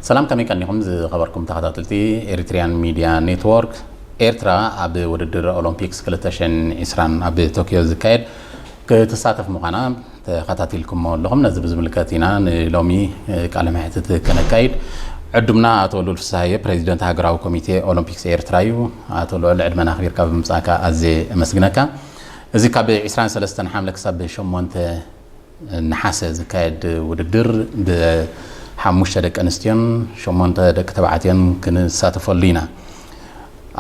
ሰላም፣ ከመይ ቀኒኹም ዝኸበርኩም ተኸታተልቲ ኤሪትሪያን ሚድያ ኔትወርክ? ኤርትራ ኣብ ውድድር ኦሎምፒክስ ክልተ ሽሕን ዕስራን ኣብ ቶክዮ ዝካየድ ክትሳተፍ ምዃና ተኸታቲልኩሞ ኣለኹም። ነዚ ብዝምልከት ኢና ንሎሚ ቃለ መሕትት ከነካይድ። ዕዱምና ኣቶ ሉል ፍስሃየ፣ ፕሬዚደንት ሃገራዊ ኮሚቴ ኦሎምፒክስ ኤርትራ እዩ። ኣቶ ልዑል፣ ዕድመና ኣኽቢርካ ብምምጻእካ ኣዝየ እመስግነካ። እዚ ካብ ዕስራን ሰለስተን ሓምለ ክሳብ ሸሞንተ ነሓሰ ዝካየድ ውድድር ብሓሙሽተ ደቂ ኣንስትዮን ሸሞንተ ደቂ ተባዕትዮን ክንሳተፈሉ ኢና።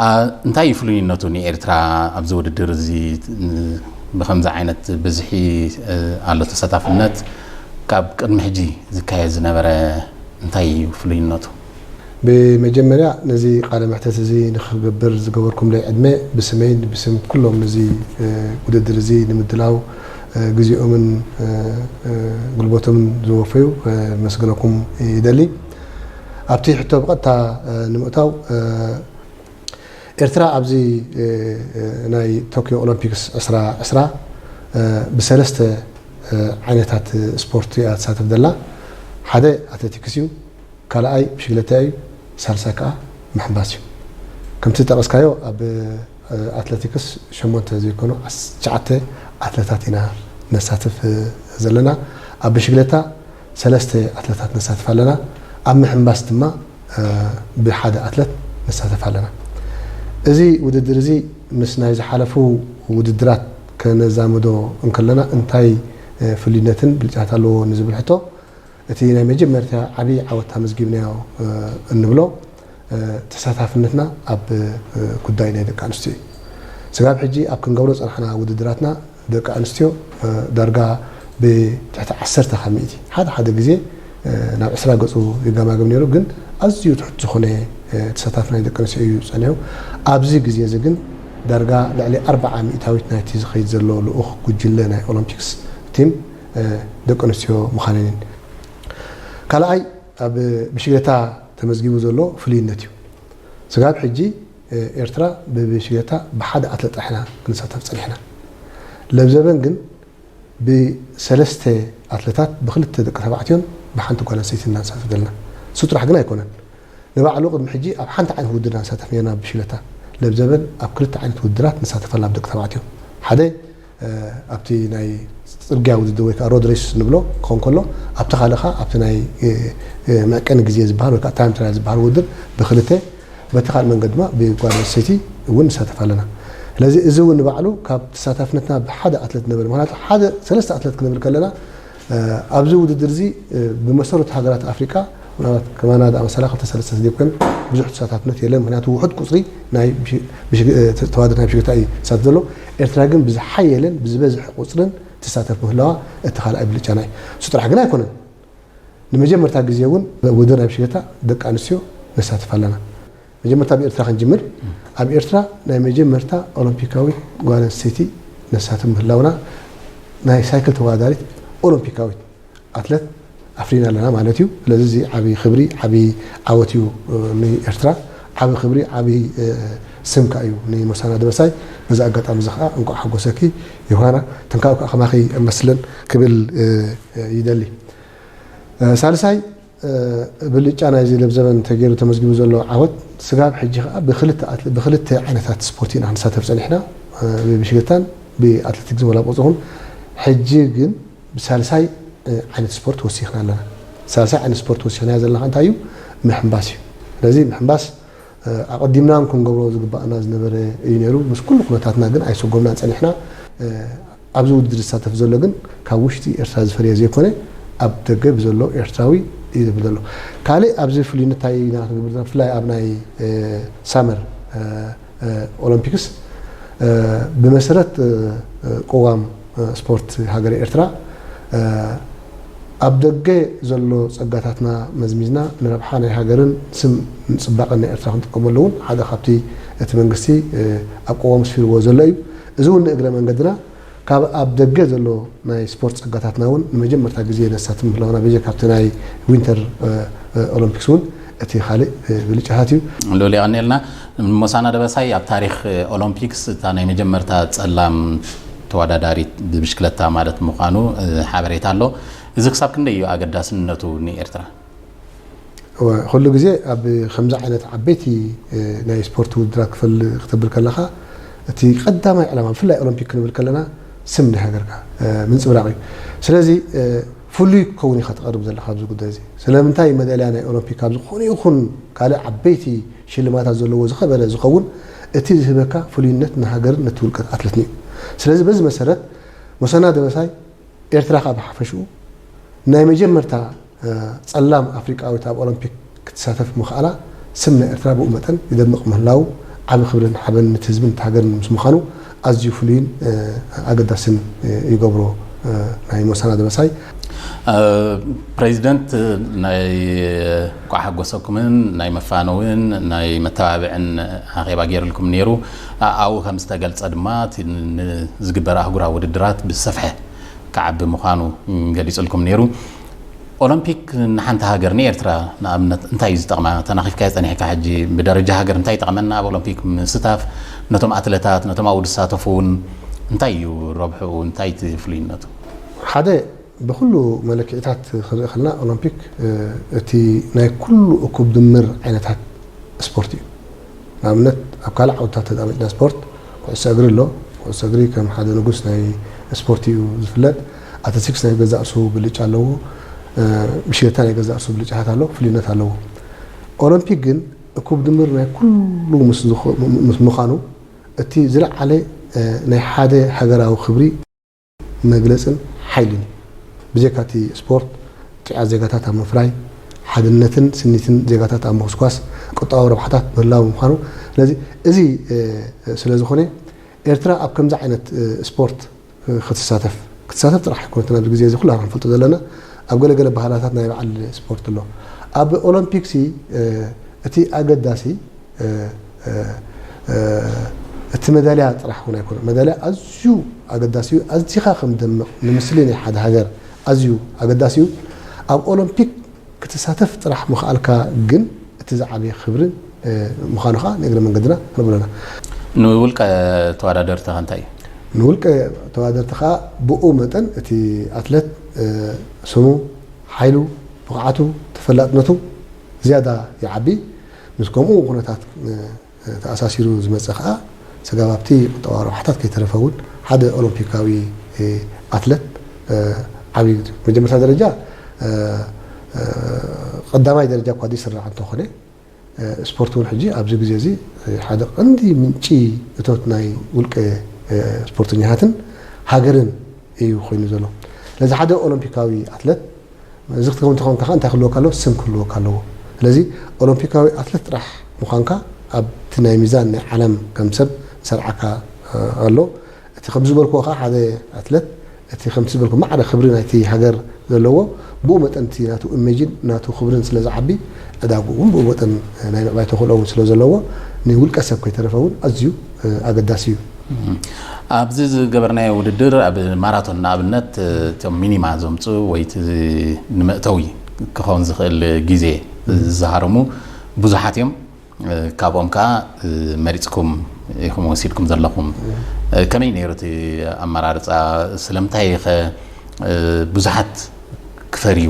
ኣ፣ እንታይ እዩ ፍሉይነቱ ንኤርትራ ኣብዚ ውድድር እዚ? ብኸምዚ ዓይነት ብዝሒ፣ እ፣ ኣሎ ተሳታፍነት ካብ ቅድሚ ሕጂ ዝካየድ ዝነበረ እንታይ እዩ ፍሉይነቱ? ብመጀመርያ ነዚ ቃለ መሕተት እዚ ንኽገብር ዝገበርኩምለይ ዕድመ ብስመይን ብስም ኩሎም ነዚ፣ እ፣ ውድድር እዚ ንምድላው፣ እ፣ ግዜኦምን፣ እ፣ እ፣ ጉልበቶምን ዝወፈዩ ከመስግነኩም ይደሊ። ኣብቲ ሕቶ ብቐጥታ፣ እ፣ ንምእታው፣ እ፣ ኤርትራ ኣብዚ፣ እ፣ እ፣ ናይ ቶክዮ ኦሎምፒክስ ዕስራ ዕስራ፣ እ፣ ብሰለስተ፣ እ፣ ዓይነታት ስፖርት እያ ትሳተፍ ዘላ። ሓደ ኣትሌቲክስ እዩ፣ ካልኣይ ብሽግለታ እዩ፣ ሳልሳይ ከዓ ምሕንባስ እዩ። ከምቲ ዝጠቐስካዮ ኣብ፣ እ፣ ኣትሌቲክስ ሸሞንተ ዘይኮኑ ዓሰርተ ትሽዓተ ኣትሌታት ኢና ነሳትፍ፣ እ፣ ዘለና። ኣብ ብሽግለታ ሰለስተ ኣትሌታት ነሳትፍ ኣለና። ኣብ ምሕንባስ ድማ፣ እ፣ ብሓደ ኣትሌት ነሳተፍ ኣለና። እዚ ውድድር እዚ ምስ ናይ ዝሓለፉ ውድድራት ከነዛምዶ እንከለና እንታይ፣ እ፣ ፍልዩነትን ብልጫት ኣለዎ ንዝብል ሕቶ፣ እቲ ናይ መጀመርታ ዓብዪ ዓወት ኣመዝጊብናዮ፣ እ፣ እንብሎ፣ እ፣ ተሳታፍነትና ኣብ፣ እ፣ ጉዳይ ናይ ደቂ ኣንስትዮ እዩ። ስጋብ ሕጂ ኣብ ክንገብሮ ዝጸናሕና ውድድራትና ደቂ ኣንስትዮ፣ እ፣ ዳርጋ ብትሕቲ ዓሰርተ ካብ ሚእቲ፣ ሓደ ሓደ ግዜ፣ እ፣ ናብ ዕስራ ገጹ ይገማገም ነይሩ፣ ግን ኣዝዩ ትሑት ዝኾነ፣ እ፣ ተሳታፊ ናይ ደቂ ኣንስትዮ እዩ ጸኒሑ። ኣብዚ ግዜ እዚ ግን ዳርጋ ልዕሊ ኣርብዓ ሚእታዊት ናይቲ ዝኸይድ ዘሎ ልኡኽ ጉጅለ ናይ ኦሎምፒክስ ቲም፣ እ፣ ደቂ ኣንስትዮ ምዃነን እየን። ካልኣይ፣ ኣብ ብሽግለታ ተመዝጊቡ ዘሎ ፍሉይነት እዩ። ስጋብ ሕጂ፣ እ፣ ኤርትራ ብብሽግለታ ብሓደ ኣትሌት ጥራሕ ኢና ክንሳተፍ ጸኒሕና። ለብዘበን ግን ብሰለስተ ኣትሌታት፣ ብክልተ ደቂ ተባዕትዮን ብሓንቲ ጓል ኣንስተይቲ እናንሳተፍ ዘለና። እሱ ጥራሕ ግን ኣይኮነን። ንባዕሉ ቅድሚ ሕጂ ኣብ ሓንቲ ዓይነት ውድድር ኢና ንሳተፍ ነርና ብሽግለታ። ለብዘበን ኣብ ክልተ ዓይነት ውድድራት ንሳተፍ ኣለና ብደቂ ተባዕትዮ። ሓደ፣ እ፣ ኣብቲ ናይ ጽርግያ ውድድር ወይ ከዓ ሮድ ሬስ ንብሎ ክኸውን ከሎ፣ ኣብቲ ካልእ ከዓ ኣብቲ ናይ፣ እ፣ እ፣ መዕቀኒ ግዜ ዝበሃል ወይ ከዓ ታይም ትራያል ዝበሃል ውድድር ብክልተ፣ በቲ ካልእ መንገዲ ድማ ብጓል ኣንስተይቲ እውን ንሳተፍ ኣለና። ስለዚ እዚ እውን ንባዕሉ ካብ ተሳታፍነትና ብሓደ ኣትሌት ንብል፣ ምኽንያቱ ሓደ ሰለስተ ኣትሌት ክንብል ከለና፣ እ፣ ኣብዚ ውድድር እዚ፣ እ፣ ብመሰረቱ ሃገራት ኣፍሪቃ፣ ምናልባት ከማና ዝኣመሰላ ክልተ ሰለስተ ዘይኮን ብዙሕ ተሳታፍነት የለን፣ ምኽንያቱ ውሑድ ቁጽሪ ናይ ብሽ-፣ ብሽ-፣ እ፣ ተወዳደርቲ ናይ ብሽግለታ እዩ ዝሳተፍ ዘሎ። ኤርትራ ግን ብዝሓየለን ብዝበዝሐ ቁጽርን ትሳተፍ ምህላዋ እቲ ካልኣይ ብልጫና እዩ። እሱ ጥራሕ ግን ኣይኮነን። ንመጀመርታ ግዜ እውን ውድድር ናይ ብሽግለታ ደቂ ኣንስትዮ ነሳትፍ ኣለና። መጀመርታ ብኤርትራ ክንጅምር። ኣብ ኤርትራ ናይ መጀመርታ ኦሎምፒካዊት ጓል ኣንስተይቲ ነሳትፍ ምህላውና፣ ናይ ሳይክል ተወዳዳሪት ኦሎምፒካዊት ኣትለት ኣፍሪና ኣለና ማለት እዩ። ስለዚ እዚ ዓቢ ክብሪ፣ ዓቢ ዓወት እዩ፣ እ፣ ንኤርትራ። ዓቢ ክብሪ፣ ዓቢ፣ እ፣ ስም ከኣ እዩ ንሞሳና ደበሳይ። በዚ ኣጋጣሚ እዚ ከኣ እንቋዕ ሓጎሰኪ ዮሃና። ተንካኡ ከኣ ከማኺ እመስለን ክብል፣ እ፣ እ፣ ይደሊ። እ፣ ሳልሳይ፣ እ፣ ብልጫ ናይዚ ለብዘበን ተገይሩ ተመዝጊቡ ዘሎ ዓወት፣ ስጋብ ሕጂ ከኣ ብክልተ ኣትለ-፣ ብክልተ ዓይነታት ስፖርት ኢና ክንሳተፍ ጸኒሕና፣ እ፣ ብብሽግለታን ብኣትሌቲክስን ወላ ብቕጽ ይኹን። ሕጂ ግን ብሳልሳይ፣ እ፣ ዓይነት ስፖርት ወሲኽና ኣለና። ሳልሳይ ዓይነት ስፖርት ወሲኽናዮ ዘለና እንታይ እዩ? ምሕንባስ እዩ። ስለዚ ምሕንባስ፣ እ፣ ኣቐዲምና እውን ክንገብሮ ዝግባኣና ዝነበረ እዩ ነይሩ። ምስ ኩሉ ኩነታትና ግን ኣይሰጎምናን ጸኒሕና። እ፣ ኣብዚ ውድድር ዝሳተፍ ዘሎ ግን ካብ ውሽጢ ኤርትራ ዝፈለየ ዘይኮነ፣ ኣብ ደገ ብዘሎ ኤርትራዊ እዩ ዝብል ዘሎ። ካልእ ኣብዚ ፍሉይነት እንታይ ኢና ክንገብር ዘለና? ብፍላይ ኣብ ናይ፣ እ፣ ሳመር፣ እ፣ እ፣ ኦሎምፒክስ፣ እ፣ ብመሰረት፣ እ፣ እ፣ ቅዋም፣ እ፣ ስፖርት ሃገረ ኤርትራ፣ እ፣ ኣብ ደገ ዘሎ ጸጋታትና መዝሚዝና ንረብሓ ናይ ሃገርን ስም ንጽባቐን ናይ ኤርትራ ክንጥቀመሉ እውን ሓደ ካብቲ እቲ መንግስቲ፣ እ፣ ኣብ ቅዋሙ ኣስፊርዎ ዘሎ እዩ። እዚ እውን ንእግረ መንገድና ካብ ኣብ ደገ ዘሎ ናይ ስፖርት ጸጋታትና እውን ንመጀመርታ ግዜ ነሳትፍ ምህላውና፣ በጀ ካብቲ ናይ ዊንተር፣ እ፣ እ፣ ኦሎምፒክስ እውን እቲ ካልእ፣ እ፣ ብልጫታት እዩ። ልዑል የቐንየልና። ሞሳና ደበሳይ ኣብ ታሪኽ ኦሎምፒክስ እታ ናይ መጀመርታ ጸላም ተወዳዳሪት ብብሽክለታ ማለት ምዃኑ፣ እ፣ ሓበሬታ ኣሎ። እዚ ክሳብ ክንደይ እዩ ኣገዳስነቱ ንኤርትራ? እወ፣ ኩሉ ግዜ ኣብ ከምዚ ዓይነት ዓበይቲ፣ እ፣ ናይ ስፖርት ውድድራት ክፈል-፣ ክተብል ከለኻ፣ እቲ ቀዳማይ ዕላማ፣ ብፍላይ ኦሎምፒክ ክንብል ከለና፣ ስም ናይ ሃገርካ፣ እ፣ ምንጽብራቕ እዩ። ስለዚ፣ እ፣ ፍሉይ ክኸውን ኢኻ ትቐርብ ዘለኻ ኣብዚ ጉዳይ እዚ። ስለምንታይ መዳልያ ናይ ኦሎምፒክ ኣብ ዝኾነ ይኹን ካልእ ዓበይቲ ሽልማታት ዘለዎ ዝኸበረ ዝኸውን፣ እቲ ዝህበካ ፍሉይነት ንሃገርን ነቲ ውልቀ ኣትለትን እዩ። ስለዚ በዚ መሰረት፣ ሞሰና ደበሳይ ኤርትራ ካብ ሓፈሽኡ ናይ መጀመርታ፣ እ፣ ጸላም ኣፍሪቃዊት ኣብ ኦሎምፒክ ክትሳተፍ ምኽኣላ፣ ስም ናይ ኤርትራ ብኡ መጠን ይደምቕ ምህላዉ፣ ዓቢ ክብርን ሓበንን ነቲ ህዝብን ነቲ ሃገርን ምስ ምዃኑ፣ ኣዝዩ ፍሉይን፣ እ፣ ኣገዳስን፣ እ፣ ይገብሮ፣ እ፣ ናይ ሞሳና ደበሳይ። እ፣ ፕሬዚደንት ናይ እንኳዕ ሓጎሰኩምን ናይ መፋነውን ናይ መተባብዕን ኣኼባ ገይሩልኩም ነይሩ። ኣ-፣ ኣብኡ ከም ዝተገልጸ ድማ፣ እቲ ንዝግበር ኣህጉራዊ ውድድራት ብዝሰፍሐ ክዓቢ ምዃኑ ገሊጹልኩም ነይሩ። ኦሎምፒክ ንሓንቲ ሃገር፣ ንኤርትራ ንኣብነት፣ እንታይ እዩ ዝጠቕማ? ተናኺፍካዮ ጸኒሕካ፣ ሕጂ ብደረጃ ሃገር እንታይ ይጠቕመና ኣብ ኦሎምፒክ ምስታፍ? ነቶም ኣትለታት፣ ነቶም ኣብኡ ዝሳተፉ እውን እንታይ እዩ ረብሕኡ? እንታይ እቲ ፍሉይነቱ? ሓደ፣ ብኹሉ መለክዒታት ክንርኢ ከለና፣ ኦሎምፒክ፣ እ፣ እቲ ናይ ኩሉ እኩብ ድምር ዓይነታት ስፖርት እዩ። ንኣብነት፣ ኣብ ካልእ ዓውድታት ተጠሚትና ስፖርት፣ ኩዕሶ እግሪ ኣሎ። ኩዕሶ እግሪ ከም ሓደ ንጉስ ናይ ስፖርት እዩ ዝፍለጥ። ኣትሌቲክስ ናይ ገዛእ ርእሱ ብልጫ ኣለዎ። እ፣ ብሽክለታ ናይ ገዛእ ርእሱ ብልጫታት ኣለዎ፣ ፍልይነት ኣለዎ። ኦሎምፒክ ግን እኩብ ድምር ናይ ኩሉ ምስ ዝኾ-፣ ምስ ምዃኑ፣ እቲ ዝለዓለ፣ እ፣ ናይ ሓደ ሃገራዊ ክብሪ መግለጽን ሓይልን እዩ። ብጀካ እቲ ስፖርት፣ ጥዑያት ዜጋታት ኣብ ምፍራይ፣ ሓድነትን ስኒትን ዜጋታት ኣብ ምኹስኳስ፣ ቁጠባዊ ረብሓታት ምህላው ምዃኑ። ስለዚ፣ እዚ፣ እ፣ ስለ ዝኾነ፣ ኤርትራ ኣብ ከምዚ ዓይነት፣ እ፣ ስፖርት፣ እ፣ ክትሳተፍ፣ ክትሳተፍ ጥራሕ ኣይኮነትን ኣብዚ ግዜ እዚ ኩላትና ንፈልጦ ዘለና፣ ኣብ ገለገለ ባህላታት ናይ በዓል ስፖርት ኣሎ። ኣብ ኦሎምፒክሲ፣ እ፣ እቲ ኣገዳሲ፣ እ፣ እ፣ እ፣ እቲ መዳልያ ጥራሕ እውን ኣይኮነን። መዳልያ ኣዝዩ ኣገዳሲ እዩ። ኣዚኻ ከም ደምቕ ንምስሊ ናይ ሓደ ሃገር ኣዝዩ ኣገዳሲ እዩ። ኣብ ኦሎምፒክ ክትሳተፍ ጥራሕ ምኽኣልካ ግን እቲ ዝዓበየ ክብርን፣ እ፣ ምዃኑ ኸዓ ንእግረ መንገድና ክንብሎ ኢና። ንውልቀ ተወዳደርቲ ኸ እንታይ እዩ? ንውልቀ ተወዳደርቲ ኸዓ ብኡ መጠን እቲ ኣትለት፣ እ፣ ስሙ፣ ሓይሉ፣ ብቕዓቱ፣ ተፈላጥነቱ ዝያዳ ይዓቢ። ምስ ከምኡ ኩነታት፣ እ፣ ተኣሳሲሩ ዝመጽእ ኸዓ፣ ስጋብ ኣብቲ ቁጠባዊ ረብሓታት ከይተረፈ እውን ሓደ ኦሎምፒካዊ፣ እ፣ ኣትለት፣ እ፣ ዓብዪ መጀመርታ ደረጃ፣ እ፣ እ፣ ቀዳማይ ደረጃ እኳ ዘይስራዕ እንተኾነ፣ እ፣ ስፖርት እውን ሕጂ ኣብዚ ግዜ እዚ፣ እ፣ ሓደ ቀንዲ ምንጪ እቶት ናይ ውልቀ፣ እ፣ ስፖርተኛታትን ሃገርን እዩ ኮይኑ ዘሎ። ስለዚ ሓደ ኦሎምፒካዊ ኣትለት፣ እዚ ክትከውን እንተኾንካ ከኣ እንታይ ክህልወካ ኣለዎ? ስም ክህልወካ ኣለዎ። ስለዚ ኦሎምፒካዊ ኣትለት ጥራሕ ምዃንካ ኣብቲ ናይ ሚዛን ናይ ዓለም ከም ሰብ ሰርዓካ፣ እ፣ ኣሎ። እቲ ከም ዝበልክዎ ከኣ ሓደ ኣትለት እቲ ከምቲ ዝበልክዎ ማዕረ ክብሪ ናይቲ ሃገር ዘለዎ፣ ብኡ መጠን እቲ ናቱ ኢሜጅን ናቱ ክብርን ስለ ዝዓቢ፣ ዕዳግኡ እውን ብኡ መጠን ናይ ምዕባይ ተኽእሎ እውን ስለ ዘለዎ፣ ንውልቀ ሰብ ከይተረፈ እውን ኣዝዩ፣ እ፣ ኣገዳሲ እዩ። እም። ኣብዚ ዝገበርናዮ ውድድር፣ ኣብ ማራቶን ንኣብነት፣ እቶም ሚኒማ ዘምጽኡ ወይ እቲ ንመእተዊ ክኸውን ዝኽእል ግዜ ዝሃረሙ ብዙሓት እዮም። ካብኦም ከኣ መሪጽኩም ኢኹም ወሲድኩም ዘለኹም። ከመይ ነይሩ እቲ ኣመራርጻ? ስለምንታይ ከ ብዙሓት ክፈርዩ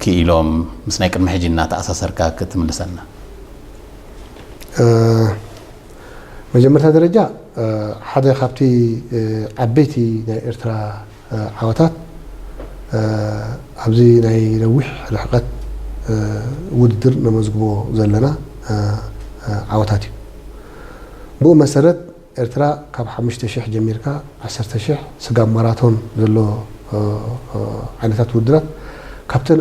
ክኢሎም? ምስ ናይ ቅድሚ ሕጂ እናተኣሳሰርካ ክትምልሰልና። እ፣ መጀመርታ ደረጃ፣ እ፣ ሓደ ካብቲ፣ እ፣ ዓበይቲ ናይ ኤርትራ፣ እ፣ ዓወታት፣ እ፣ ኣብዚ ናይ ነዊሕ ርሕቀት፣ እ፣ ውድድር ነመዝግቦ ዘለና፣ እ፣ እ፣ ዓወታት እዩ። ብኡ መሰረት ኤርትራ ካብ ሓሙሽተ ሽሕ ጀሚርካ ዓሰርተ ሽሕ ስጋብ ማራቶን ዘሎ፣ እ፣ እ፣ ዓይነታት ውድድራት ካብተን፣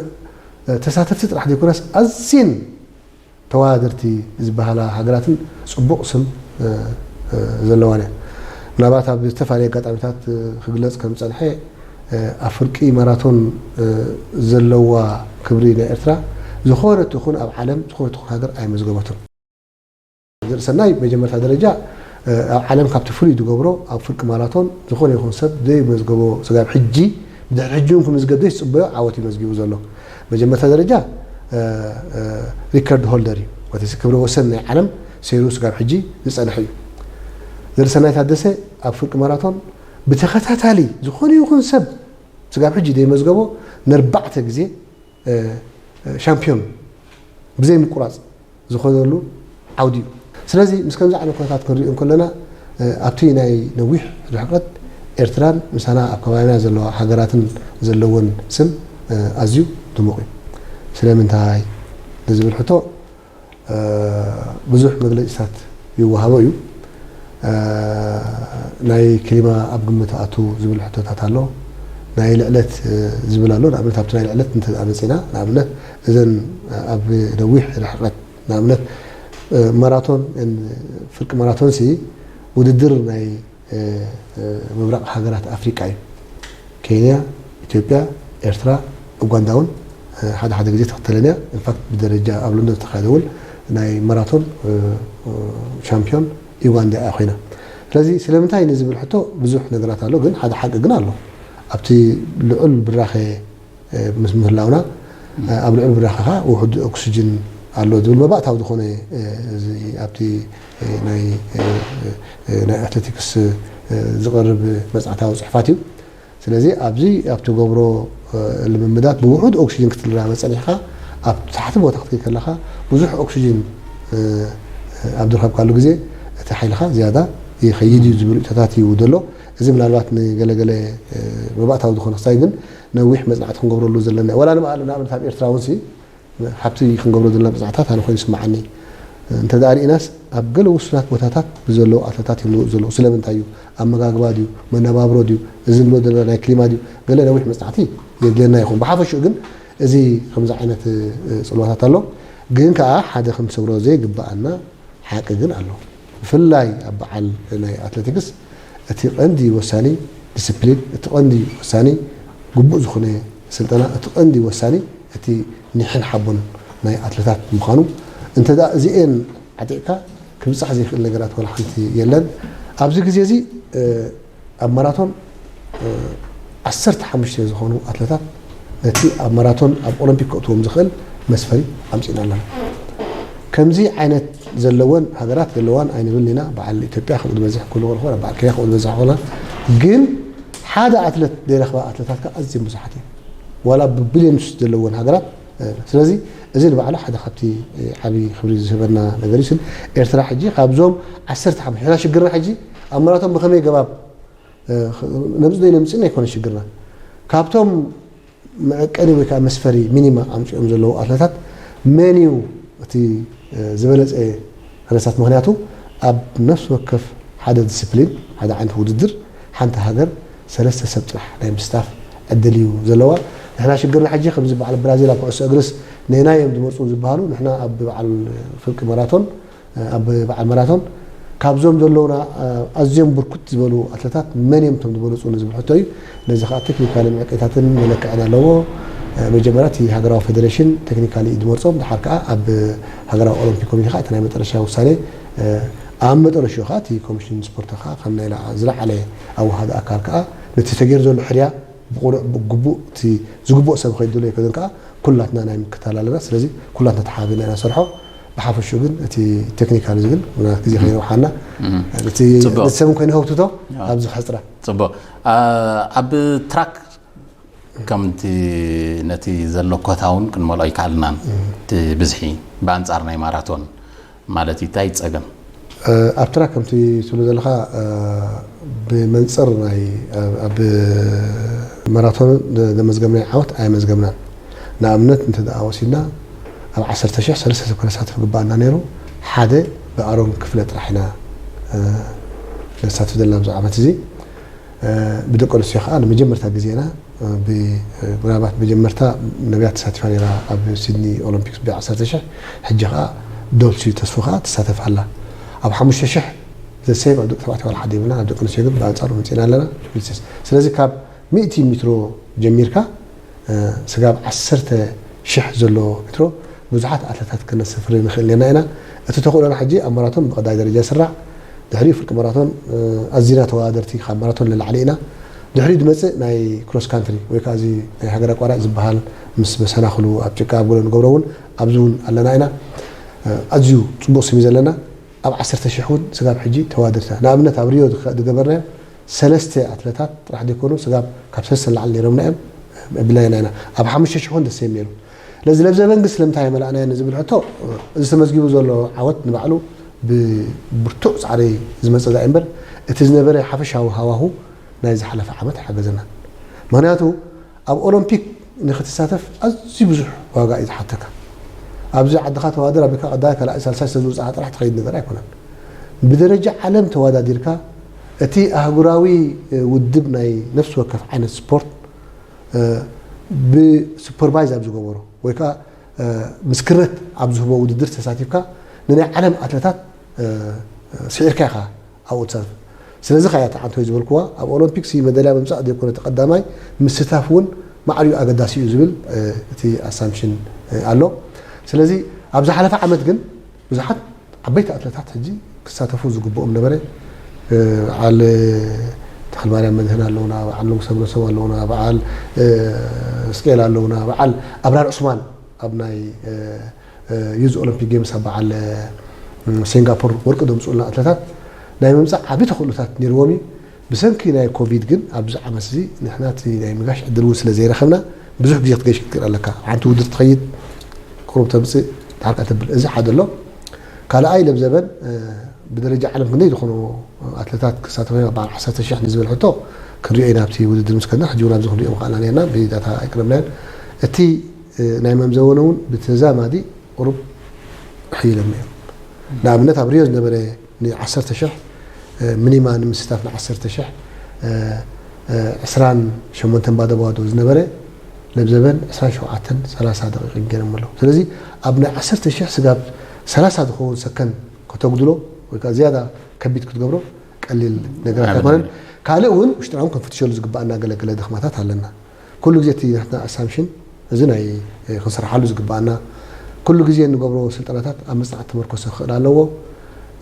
እ፣ ተሳተፍቲ ጥራሕ ዘይኮነስ ኣዝየን ተወዳደርቲ ዝበሃላ ሃገራትን ጽቡቕ ስም፣ እ፣ እ፣ ዘለዋን እየን። ምናልባት ኣብ ዝተፈላለየ ኣጋጣሚታት፣ እ፣ ክግለጽ ከም ዝጸንሐ፣ እ፣ ኣብ ፍርቂ ማራቶን፣ እ፣ ዘለዋ ክብሪ ናይ ኤርትራ ዝኾነት ይኹን ኣብ ዓለም ዝኾነት ይኹን ሃገር ኣይመዝገበቶን። ዘርእሰናይ መጀመርታ ደረጃ፣ እ፣ ኣብ ዓለም ካብቲ ፍሉይ ዝገብሮ ኣብ ፍርቂ ማራቶን ዝኾነ ይኹን ሰብ ዘይመዝገቦ ስጋብ ሕጂ፣ ብድሕሪ ሕጂ እውን ክምዝገብ ዘይትጽበዮ ዓወት እዩ መዝጊቡ ዘሎ። መጀመርታ ደረጃ፣ እ፣ እ፣ ሪከርድ ሆልደር እዩ። ወተሲ ክብረ ወሰን ናይ ዓለም ሰይሩ ስጋብ ሕጂ ዝጸንሐ እዩ። ዘርእሰናይ ታደሰ ኣብ ፍርቂ ማራቶን ብተኸታታሊ ዝኾነ ይኹን ሰብ ስጋብ ሕጂ ዘይመዝገቦ ነርባዕተ ግዜ፣ እ፣ እ፣ ሻምፒዮን ብዘይ ምቁራፅ ዝኸደሉ ዓውዲ እዩ። ስለዚ ምስ ከምዚ ዓይነት ኩነታት ክንሪኦ እንከለና ኣብቲ ናይ ነዊሕ ርሕቀት ኤርትራን ምሳና ኣብ ከባቢና ዘለዋ ሃገራትን ዘለወን ስም ኣዝዩ ድሙቕ እዩ። ስለምንታይ ንዝብል ሕቶ ብዙሕ መግለፂታት ይወሃቦ እዩ። ናይ ክሊማ ኣብ ግምት ኣቱ ዝብል ሕቶታት ኣሎ። ናይ ልዕለት ዝብል ኣሎ። ንኣብነት ኣብቲ ናይ ልዕለት እንተ መፂና ንኣብነት እዘን ኣብ ነዊሕ ርሕቀት ንኣብነት ማራቶን ፍርቂ ማራቶን ሲ ውድድር ናይ ምብራቕ ሃገራት ኣፍሪቃ እዩ። ኬንያ፣ ኢትዮጵያ፣ ኤርትራ፣ ኡጋንዳ እውን ሓደ ሓደ ግዜ ትኽተለን እያ። ኢንፋክት ብደረጃ ኣብ ሎንዶን ዝተኻየደ እውን ናይ ማራቶን ሻምፒዮን ዩጋንዳ እያ ኮይና። ስለዚ ስለምንታይ ንዝብል ሕቶ ብዙሕ ነገራት ኣሎ፣ ግን ሓደ ሓቂ ግን ኣሎ። ኣብቲ ልዑል ብራኸ ምስ ምህላውና ኣብ ልዑል ብራኸኻ ውሑድ ኦክስጅን ኣሎ ዝብል መባእታዊ ዝኾነ ኣብቲ ናይ ኣትሌቲክስ ዝቐርብ መፅናዕታዊ ፅሑፋት እዩ። ስለዚ ኣብዚ ኣብ ትገብሮ ልምምዳት ብውሑድ ኦክስጅን ክትላመድ ፀኒሕካ ኣብ ታሕቲ ቦታ ክትከይድ ከለኻ ብዙሕ ኦክስጅን ኣብ ዝረኸብካሉ ግዜ እቲ ሓይልኻ ዝያዳ ይኸይድ እዩ ዝብል ርእቶታት እዩ ዘሎ። እዚ ምናልባት ንገለገለ መባእታዊ ዝኾነ ክሳይ ግን ነዊሕ መፅናዕቲ ክንገብረሉ ዘለና ዋላ ንኣብነት ኣብ ኤርትራ እውን ሃብቲ ክንገብሮ ዘለና ብዛዕታት ኣነ ኮይኑ ይስምዓኒ። እንተ ደኣ ርኢናስ ኣብ ገለ ውሱናት ቦታታት ብዘለዉ ኣትለታት እዮም ዝወፁ ዘለዉ። ስለምንታይ እዩ? ኣመጋግባ ድዩ? መነባብሮ ድዩ? እዚ ንብሎ ዘለና ናይ ክሊማ ድዩ? ገለ ነዊሕ መፅናዕቲ የድልየና ይኸውን። ብሓፈሽኡ ግን እዚ ከምዚ ዓይነት ፅልዋታት ኣሎ። ግን ከዓ ሓደ ክንሰግሮ ዘይግብኣና ሓቂ ግን ኣሎ። ብፍላይ ኣብ በዓል ናይ ኣትሌቲክስ እቲ ቀንዲ ወሳኒ ዲስፕሊን፣ እቲ ቀንዲ ወሳኒ ግቡእ ዝኾነ ስልጠና፣ እቲ ቀንዲ ወሳኒ እቲ ኒሕን ሓቦን ናይ ኣትለታት ምዃኑ። እንተ ደኣ እዚኤን ዓጢቕካ ክብጻሕ ዘይክእል ነገራት ዋላ ሓንቲ የለን። ኣብዚ ግዜ እዚ ኣብ ማራቶን ዓሰርተ ሓሙሽተ ዝኾኑ ኣትለታት ነቲ ኣብ ማራቶን ኣብ ኦሎምፒክ ከእትዎም ዝኽእል መስፈሪ ኣምጺእና ኣለና። ከምዚ ዓይነት ዘለወን ሃገራት የለዋን ኣይንብልን ኢና። በዓል ኢትዮጵያ ከምኡ ዝበዝሕ ክህሉ ክኾን፣ በዓል ኬንያ ከምኡ ዝበዝሕ ክኾና፣ ግን ሓደ ኣትለት ዘይረኽባ ኣትለታት ከኣ ኣዝየን ብዙሓት እየን። ዋላ ብቢልዮንስ ዘለወን ሃገራት። ስለዚ እዚ ንባዕሉ ሓደ ካብቲ ዓቢ ክብሪ ዝህበና ነገር እዩ። ኤርትራ ሕጂ ካብዞም ዓሰርተ ሓሙሽተ ሽግርና ሕጂ ኣብ ማራቶን ብኸመይ ገባብ ነምፅእ ዶ ነምፅእን ኣይኮነ ሽግርና። ካብቶም መዐቀኒ ወይ ከዓ መስፈሪ ሚኒማ ኣምፂኦም ዘለዉ ኣትለታት መን እዩ እቲ ዝበለፀ ተነሳት? ምክንያቱ ኣብ ነፍሲ ወከፍ ሓደ ዲስፕሊን፣ ሓደ ዓይነት ውድድር ሓንቲ ሃገር ሰለስተ ሰብ ጥራሕ ናይ ምስታፍ ዕድል እዩ ዘለዋ። ንሕና ሽግርና ሕጂ ከምዚ በዓል ብራዚል ኣብ ኩዕሶ እግርስ ነናይ እዮም ዝመፁ ዝበሃሉ፣ ንሕና ኣብ በዓል ፍርቂ ማራቶን ኣብ በዓል ማራቶን ካብዞም ዘለውና ኣዝዮም ብርኩት ዝበሉ ኣትለታት መን እዮም እቶም ዝበለፁ ንዝብል ሕቶ እዩ። ነዚ ከዓ ቴክኒካሊ ምዕቀይታትን መለክዕን ኣለዎ። መጀመርያ እቲ ሃገራዊ ፌደሬሽን ቴክኒካሊ እዩ ዝመርፆም። ድሓር ከዓ ኣብ ሃገራዊ ኦሎምፒክ ኮሚቴ ከዓ እቲ ናይ መጠረሻ ውሳኔ ኣብ መጠረሽኡ ከዓ እቲ ኮሚሽን ስፖርት ከዓ ከም ናይ ዝለዓለ ኣወሃዲ ኣካል ከዓ ነቲ ተገይሩ ዘሎ ሕርያ ብቑሩዕ ብግቡእ እቲ ዝግብኦ ሰብ ከይድሎ ይከደን ከዓ ኩላትና ናይ ምክታል ኣለና። ስለዚ ኩላትና ተሓቢና ኢና ሰርሖ። ብሓፈሽኡ ግን እቲ ቴክኒካል እዚ ግን ምናልባት ግዜ ከይረብሓና እቲ ጽቡቕ። ነቲ ሰብ እንኮይኑ ሃውትቶ ኣብዚ ሕጽራ። ጽቡቕ። ኣ፣ ኣብ ትራክ ከምቲ ነቲ ዘሎ ኮታ እውን ክንመልኦ ኣይከኣልናን። እቲ ብዝሒ ብኣንጻር ናይ ማራቶን ማለት እዩ። እንታይ ጸገም? እ፣ ኣብ ትራክ ከምቲ ትብሎ ዘለኻ፣ እ፣ ብመንጽር ናይ ኣብ፣ ኣብ ማራቶን ደ-፣ ደመዝገብናዮ ዓወት ኣየመዝገብናን። ንኣብነት እንተ ደኣ ወሲድና ኣብ ዓሰርተ ሽሕ ሰለስተ ሰብ ከነሳትፍ ግባኣና ነይሩ። ሓደ ብኣሮን ክፍለ ጥራሕ ኢና፣ እ፣ ነሳትፍ ዘለና ኣብዚ ዓመት እዚ። እ፣ ብደቂ ኣንስትዮ ከኣ ንመጀመርታ ግዜና ብ-፣ ምናልባት መጀመርታ ነብያት ተሳቲፋ ነይራ ኣብ ሲድኒ ኦሎምፒክስ ብ ዓሰርተ ሽሕ፣ ሕጂ ከኣ ዶልሲ ተስፉ ከኣ ትሳተፍ ኣላ። ኣብ ሓሙሽተ ሽሕ ዘሰይም ኣብ ደቂ ተባዕትዮ ዋላ ሓደ የብልና፣ ኣብ ደቂ ኣንስትዮ ግን ብኣንጻሩ መጺእና ኣለና። ስለዚ ካብ ሚእቲ ሜትሮ ጀሚርካ፣ እ፣ ስጋብ ዓሰርተ ሽሕ ዘሎ ሜትሮ ብዙሓት ኣትለታት ክነስፍር ንኽእል ኔርና ኢና። እቲ ተኽእሎና ሕጂ ኣብ ማራቶን ብቐዳማይ ደረጃ ይስራዕ። ድሕሪኡ ፍርቂ ማራቶን፣ እ፣ ኣዚና ተወዳደርቲ ካብ ማራቶን ንላዕሊ ኢና። ድሕሪኡ ዝመጽእ ናይ ክሮስ ካንትሪ ወይ ከዓ እዚ ናይ ሃገር ኣቋራጭ ዝበሃል ምስ መሰናኽሉ ኣብ ጭቃ ኣብ ገለ ንገብሮ እውን ኣብዚ እውን ኣለና ኢና። እ፣ ኣዝዩ ጽቡቕ ስም እዩ ዘለና። ኣብ ዓሰርተ ሽሕ እውን ስጋብ ሕጂ ተወዳደርትና። ንኣብነት ኣብ ሪዮ ዝኸ-፣ ዝገበርናዮ ሰለስተ ኣትለታት ጥራሕ ዘይኮኑ ስጋብ ካብ ሰለስተ ንላዕሊ ነይሮምና እዮም። ኣቢልና ኢና። ኣብ ሓሙሽተ ሽሕ እውን ደስ ነይሩ። ለዚ ለብዘበን ግን ስለምንታይ የመላእናዮ ንዝብል ሕቶ፣ እዚ ተመዝጊቡ ዘሎ ዓወት ንባዕሉ ብብርቱዕ ጻዕሪ ዝመጸ ዛይ እምበር፣ እቲ ዝነበረ ሓፈሻዊ ሃዋሁ ናይ ዝሓለፈ ዓመት ኣይሓገዘናን። ምኽንያቱ ኣብ ኦሎምፒክ ንክትሳተፍ ኣዝዩ ብዙሕ ዋጋ እዩ ዝሓተካ። ኣብዚ ዓድኻ ተዋድር ኣቢልካ ቀዳማይ ካልኣይ ሳልሳይ ዝተዝውፅኣ ጥራሕ ትኸይድ ነገር ኣይኮነን። ብደረጃ ዓለም ተወዳዲርካ እቲ ኣህጉራዊ ውድብ ናይ ነፍሲ ወከፍ ዓይነት ስፖርት ብሱፐርቫይዝ ኣብ ዝገበሮ ወይ ከዓ ምስክርነት ኣብ ዝህቦ ውድድር ተሳቲፍካ ንናይ ዓለም ኣትለታት ስዒርካ ኢኻ ኣብኡ ትሳተፍ። ስለዚ ከያ ተዓንቶይ ዝበልክዋ ኣብ ኦሎምፒክስ መደልያ ምምፃእ ዘይኮነ ተቐዳማይ ምስታፍ እውን ማዕሪኡ ኣገዳሲ እዩ ዝብል እቲ ኣሳምሽን ኣሎ። ስለዚ ኣብ ዝሓለፈ ዓመት ግን ብዙሓት ዓበይቲ ኣትለታት ሕጂ ክሳተፉ ዝግብኦም ነበረ። በዓል ተኽልማርያም መድህን ኣለውና፣ በዓል ንጉሰ ብረሰብ ኣለውና፣ በዓል ስቅኤል ኣለውና፣ በዓል ኣብራር ዑስማን ኣብ ናይ ዩዝ ኦሎምፒክ ጌምስ ኣብ በዓል ሲንጋፖር ወርቂ ዘምፅኡልና ኣትለታት ናይ ምምፃእ ዓብዪ ተኽእሎታት ነይርዎም እዩ። ብሰንኪ ናይ ኮቪድ ግን ኣብዚ ዓመት እዚ ንሕና እቲ ናይ ምጋሽ ዕድል እውን ስለ ዘይረኸብና ብዙሕ ግዜ ክትገይሽ ክትክእል ኣለካ። ሓንቲ ውድድር ትኸይድ፣ ቁሩብ ተምፅእ፣ ድሓር ከኣ ተብል። እዚ ሓደ ኣሎ። ካልኣይ ለብዘበን ብደረጃ ዓለም ክንደይ ዝኾኑ ኣትለታት ክሳተፉ እዮም? በዓል ዓሰርተ ሽሕ ንዝብል ሕቶ ክንሪኦ ኢና ኣብቲ ውድድር ምስ ከድና፣ ሕጂ እውን ኣብዚ ክንሪኦ ምኽኣልና ነርና፣ ብዳታ ኣይቅረብናዮን። እቲ ናይ መምዘበነ እውን ብተዛማዲ ቁሩብ ሕይለና እዮም። ንኣብነት ኣብ ሪዮ ዝነበረ ን ዓሰርተ ሽሕ ሚኒማ ንምስታፍ ን ዓሰርተ ሽሕ ዕስራን ሸሞንተን ባዶ ባዶ ዝነበረ ለብዘበን ዕስራን ሸውዓተን ሰላሳ ደቂቕ ገይሮም ኣለዉ። ስለዚ ኣብ ናይ ዓሰርተ ሽሕ ስጋብ ሰላሳ ዝኸውን ሰከንድ ከተጉድሎ ወይ ከዓ ዝያዳ ከቢድ ክትገብሮ ቀሊል ነገራት ኣይኮነን። ካልእ እውን ውሽጥና እውን ክንፍትሸሉ ዝግባኣና ገለገለ ድኽመታት ኣለና። ኩሉ ግዜ እቲ ናትና ኣሳምሽን እዚ ናይ ክንሰርሓሉ ዝግባኣና ኩሉ ግዜ እንገብሮ ስልጠናታት ኣብ መጽናዕቲ ተመርኮሰ ክኽእል ኣለዎ።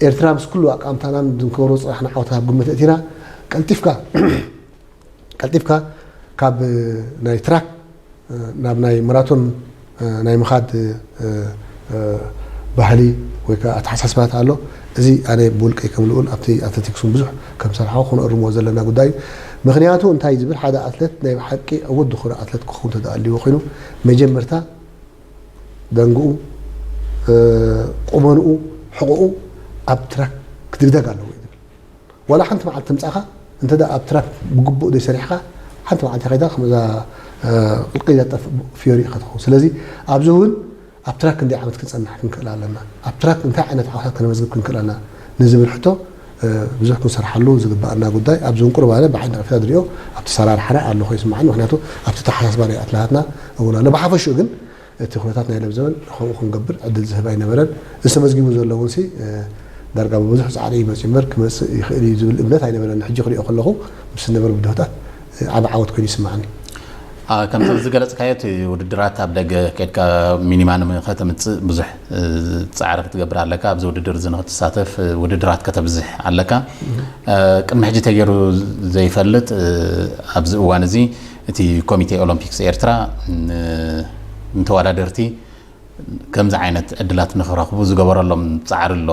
ኤርትራ ምስ ኩሉ ኣቃምታናን ዝንገብሮ ጽባሕ ንዓወታት ኣብ ግምት እቲና ቀልጢፍካ ቀልጢፍካ ካብ ናይ ትራክ ናብ ናይ ማራቶን ናይ ምኻድ ባህሊ ወይ ከዓ ኣተሓሳስባታት ኣሎ። እዚ ኣነ ብውልቀይ ከም ልኡል ኣብቲ ኣትሌቲክስ እውን ብዙሕ ከም ሰርሓ ክነእርሞ ዘለና ጉዳይ እዩ። ምኽንያቱ እንታይ ዝብል ሓደ ኣትለት ናይ ብሓቂ ዕዉት ዝኾነ ኣትለት ክኸውን ተደኣልዎ ኮይኑ መጀመርታ ደንግኡ ቁመንኡ ሕቕኡ ኣብ ትራክ ክድግደግ ኣለዎ እዩ ዝብል። ዋላ ሓንቲ መዓልቲ ምጻኻ እንተ ደኣ ኣብ ትራክ ብግቡእ ዘይሰሪሕካ ሓንቲ መዓልቲ ከይዳ ከምዛ ቅልቅል ዘጠፍ ፊዮሪ ኢኻ ትኸውን። ስለዚ ኣብዚ እውን ኣብ ትራክ ክንደይ ዓመት ክንጸንሕ ክንክእል ኣለና፣ ኣብ ትራክ እንታይ ዓይነት ዓወታት ከነመዝግብ ክንክእል ኣለና ንዝብል ሕቶ ብዙሕ ክንሰርሓሉ ዝግባኣና ጉዳይ ኣብዚ እውን ቁርብ ኣነ ብዓይኒ ከፊታ ዝሪኦ ኣብቲ ሰራርሓና ኣሎ ኮይኑ ይስምዓኒ። ምክንያቱ ኣብቲ ተሓሳስባ ናይ ኣትላትና እውን ኣሎ። ብሓፈሽኡ ግን እቲ ኩነታት ናይ ለብዘበን ንኸምኡ ክንገብር ዕድል ዝህብ ኣይነበረን። እዚ ተመዝጊቡ ዘሎ እውን ሲ ዳርጋ ብብዙሕ ፃዕሪ ይመፅእ እምበር ክመፅእ ይኽእል እዩ ዝብል እምነት ኣይነበረን። ሕጂ ክሪኦ ከለኹ ምስ ዝነበሩ ብድሆታት ዓብ ዓወት ኮይኑ ይስምዓኒ። ከምቲ ዝገለፅካዮ እቲ ውድድራት ኣብ ደገ ከድካ ሚኒማ ከተምፅእ ብዙሕ ፃዕሪ ክትገብር ኣለካ። ኣብዚ ውድድር እዚ ንክትሳተፍ ውድድራት ከተብዝሕ ኣለካ። ቅድሚ ሕጂ ተገይሩ ዘይፈልጥ ኣብዚ እዋን እዚ እቲ ኮሚቴ ኦሎምፒክስ ኤርትራ ንተወዳደርቲ ከምዚ ዓይነት ዕድላት ንክረኽቡ ዝገበረሎም ፃዕሪ ኣሎ።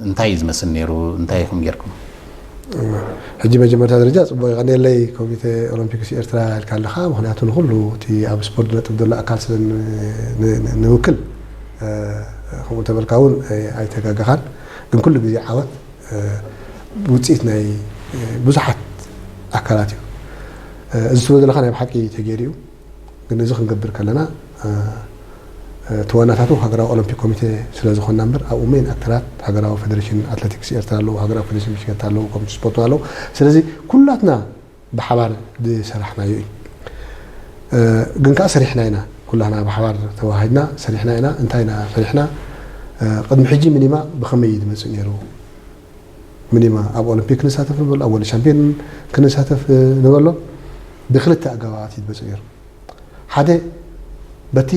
እንታይ እዩ ዝመስል ነይሩ? እንታይ ኢኹም ጌርኩም? ሕጂ መጀመርታ ደረጃ ፅቡቅ ይቀኒየለይ። ኮሚቴ ኦሎምፒክስ ኤርትራ ኢልካ ኣለካ። ምክንያቱ ንኩሉ እቲ ኣብ ስፖርት ነጥብ ዘሎ ኣካል ስለ ንውክል ከምኡ ተበልካ እውን ኣይተጋገኻን። ግን ኩሉ ግዜ ዓወት ውፅኢት ናይ ብዙሓት ኣካላት እዩ። እዚ ትብሎ ዘለካ ናይ ብሓቂ ተገይሩ እዩ። ግን እዚ ክንገብር ከለና እቲ ዋናታቱ ሃገራዊ ኦሎምፒክ ኮሚቴ ስለ ዝኾንና እምበር ኣብኡ ሜን ኣክተራት ሃገራዊ ፌደሬሽን ኣትሌቲክስ ኤርትራ ኣለዉ፣ ሃገራዊ ፌደሬሽን ብሽክለታ ኣለዉ፣ ኮሚቴ ስፖርት ኣለዉ። ስለዚ ኩላትና ብሓባር ዝሰራሕናዮ እዩ። ግን ከዓ ሰሪሕና ኢና፣ ኩላና ብሓባር ተዋሃሂድና ሰሪሕና ኢና። እንታይ ኢና ሰሪሕና? ቅድሚ ሕጂ ሚኒማ ብኸመይ እዩ ዝመፅእ ነይሩ? ሚኒማ ኣብ ኦሎምፒክ ክንሳተፍ ንበሎ፣ ኣብ ወርልድ ሻምፒዮን ክንሳተፍ ንበሎ ብክልተ ኣገባባት እዩ ዝመፅእ ነይሩ። ሓደ በቲ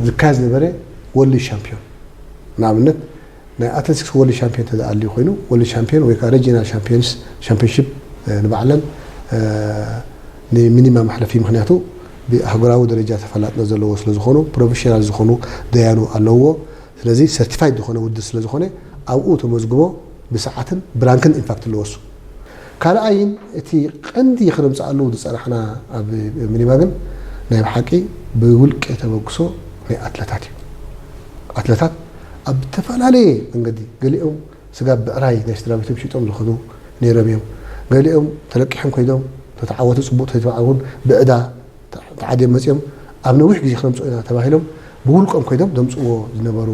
ዝካየድ ዝነበረ ወርልድ ሻምፒዮን፣ ንኣብነት ናይ ኣትሌቲክስ ወርልድ ሻምፒዮን ተዝኣልዩ ኮይኑ ወርልድ ሻምፒዮን ወይ ከዓ ሬጂናል ሻምፒዮንስ ሻምፒዮንሽፕ ንባዕለን ንሚኒማ መሕለፊ፣ ምክንያቱ ብኣህጉራዊ ደረጃ ተፈላጥነት ዘለዎ ስለዝኾኑ ፕሮፌሽናል ዝኾኑ ደያኑ ኣለውዎ። ስለዚ ሰርቲፋይድ ዝኾነ ውድድር ስለዝኾነ ኣብኡ ተመዝግቦ ብሰዓትን ብራንክን ኢንፋክት ኣለዎ እሱ። ካልኣይን እቲ ቀንዲ ክነምፅኣሉ ዝፀናሕና ኣብ ሚኒማ ግን ናይ ብሓቂ ብውልቂ ተበግሶ ናይ ኣትለታት እዩ። ኣትለታት ኣብ ዝተፈላለየ መንገዲ፣ ገሊኦም ስጋብ ብዕራይ ናይ ስድራ ቤቶም ሽጦም ዝኸዱ ነይሮም እዮም። ገሊኦም ተለቂሖም ኮይዶም፣ ተተዓወቱ ጽቡቕ፣ ተተዓውን ብዕዳ ተዓድዮም መጺኦም፣ ኣብ ነዊሕ ግዜ ክነምጽኦ ኢና ተባሂሎም ብውልቆም ኮይዶም ዘምጽዎ ዝነበሩ